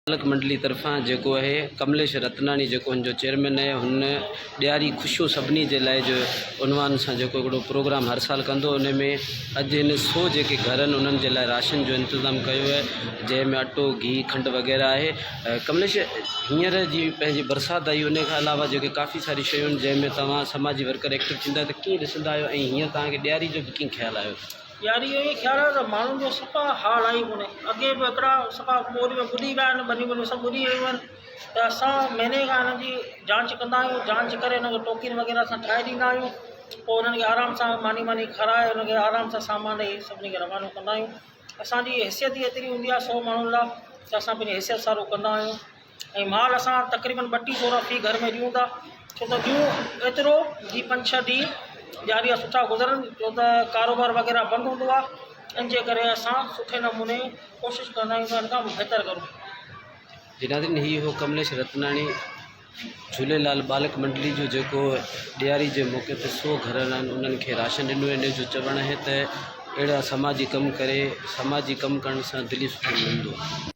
پالڪ منڊلي طرفان جيڪو اهي ڪمليش رتناڻي جيڪو هن جو چيئرمين اهي هن ڏياري خوشيون سڀني جي لاء جو عنوان سان جيڪو هڪڙو پروگرام هر سال ڪندو ان ۾ اڄ هن سو جيڪي گهر آهن انهن جي لاء راشن جو انتظام ڪيو اهي جنهن ۾ اٽو گيهه کنڊ وغيره آهي ڪمليش هينئر جي پنهنجي برسات آئي ان کان علاوه جيڪي ڪافي ساري شيون آهن جنهن ۾ توهان سماجي ورڪر ايڪٽو ٿيندا آهيو ته ڪيئن ڏسندا آهيو ۽ هينئر توهان کي ڏياري جو به ڪيئن خيال آيو. يار اهو ئي خيال آهي ته ماڻهن جو صفا حال آهي ئي ڪونهي اڳي به هڪڙا صفا ٻوڏ ۾ ٻڏي ويا آهن ٻنيون ٻنيون سڀ ٻڏي ويون آهن ته اسان مهيني کان هنن جي جانچ ڪندا آهيون جانچ ڪري هنن کي ٽوڪري وغيره اسان ٺاهي ڏيندا آهيون پوء هنن کي آرام سان ماني واني کارائي هنن کي آرام سان سامان ڏئي سڀني کي روانو ڪندا آهيون اسانجي حيثيت ئي ايتري هوندي آهي سو ماڻهن لاء ته اسان پنهنجي حيثيت سارو ڪندا آهيون ۽ مال اسان تقريبن 32 سو رپيا في گهر ۾ ڏيون ٿا ڇو ته ڏيون ايترو جي پنج ڇهه ڏينهن ڏياري جا سٺا گذرن ڇو ته ڪاروبار وغيره بند هوندو آهي ان جي ڪري اسان سٺي نموني ڪوشش ڪندا آهيون ته ان کان به بهتر ڪرون. جي ناظرين هي هو ڪمليش رتناڻي جهوليلال ٻالڪ منڊلي جو جيڪو ڏياري جي موقعي تي سو گهرن آهن انهن کي راشن ڏنو ان جو چوڻ آهي ته اهڙا سماجي ڪم ڪري سماجي ڪم ڪرڻ سان دلي سڪون ملندو آهي.